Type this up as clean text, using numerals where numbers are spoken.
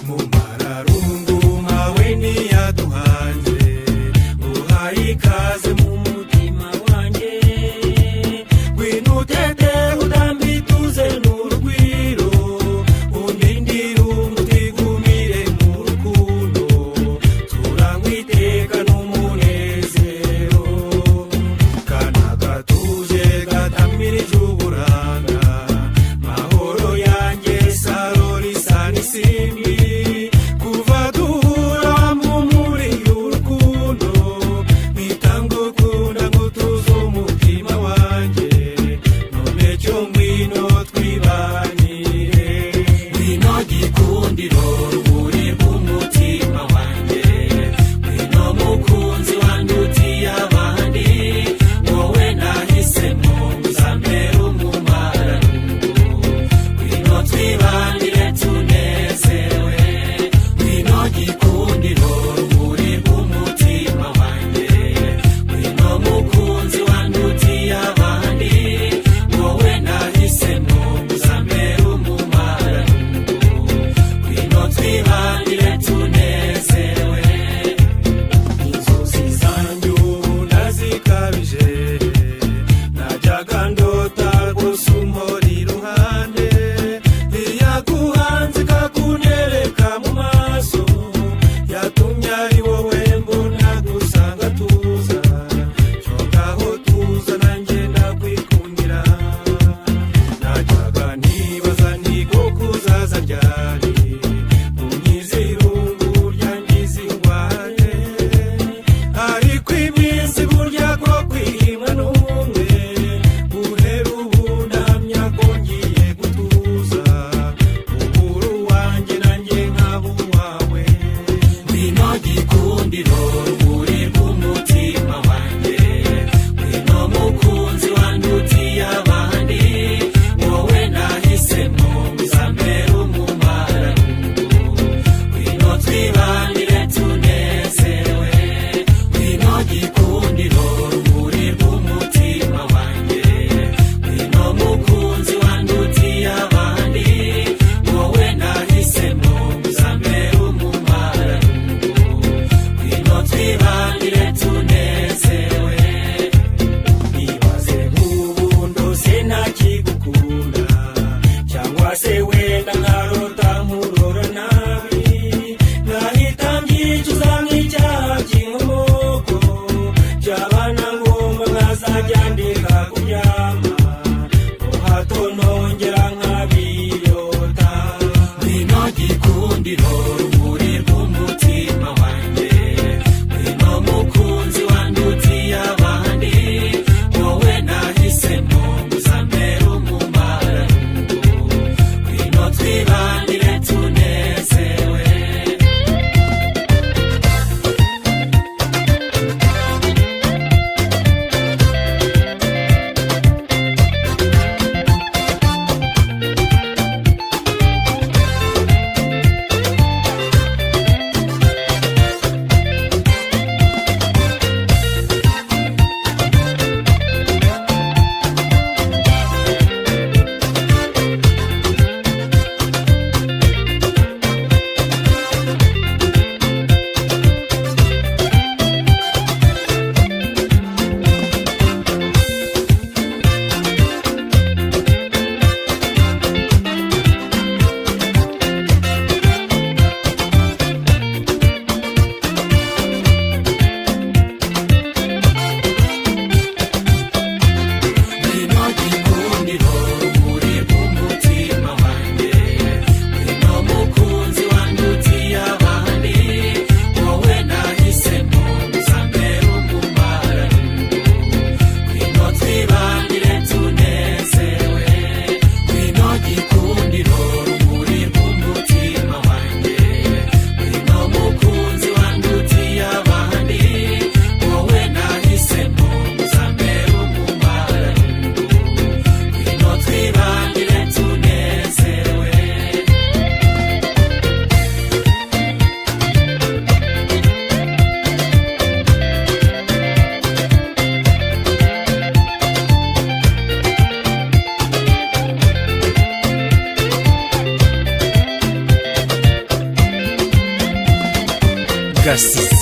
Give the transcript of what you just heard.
Mumararungu nkawe ntiyaduhanze, uhaye ikaze mu mutima wanjye. Ngwino utete, utambituze n'urugwiro, undindire umutigumire mu rukundo, turangwa iteka n'umunezero. Kana gatuje gatamirije uburanga, mahoro yanjye, saro risa n'isimbi. Kuva duhura wampumuriye urukundo, mpita ngukunda, ngutuza umutima wanjye. None cyo ngwino twibanire. Ngwino gikundiro, rumuri rw'umutima wanjye, ngwino mukunzi wandutiye abandi, wowe nahisemo uzambera umumararungu. Ngwino twibanire tunezerewe. Ngwino gikundiro, rumuri rw'umutima wanjye, ngwino mukunzi wandutiye abandi, wowe nahisemo uzambera umumararungu. Ngwino twibanire tunezerewe. Inzozi zanjye ubu ndazikabije, najyaga ndota rwose umpora iruhande. Iyaguhanze ikakunyereka mu maso, yatumye ari wowe mbona gusanga tuza. Cyo ngaho tuza, nanjye ndakwikundira. Najyaga nibaza nti koko uzaza ryari, unkize irungu ryangize ingwate? Ariko iminsi burya ko kwihimwa n'umwe. Guhera ubu ndahamya ko ngiye gutuza, uburu wanjye nanjye nkaba uwawe. Ngwino gikundiro, rumuri rw'umutima wanjye, ngwino mukunzi wandutiye abandi, wowe nahisemo uzambera umumararungu. Ngwino twibanire tunezerewe. Ngwino gikundiro, rumuri rw'umutima wanjye, ngwino mukunzi wandutiye abandi, wowe nahisemo uzambera umumararungu. Ngwino twibanire tunezerewe. Ibaze nk'ubu ndose ntakigukunda, cyangwa se wenda nkarota nkurora nabi, nkahita mbyicuza nk'icyaha cy'inkomoko. Byaba na ngombwa nkazajya ndeka kuryama ngo hato nongera nkabirota. Ngwino gikundiro, rumuri rw'umutima wanjye, ngwino mukunzi wandutiye abandi, wowe nahisemo uzambera umumararungu. Ngwino twibanire tunezerewe. Gasizi.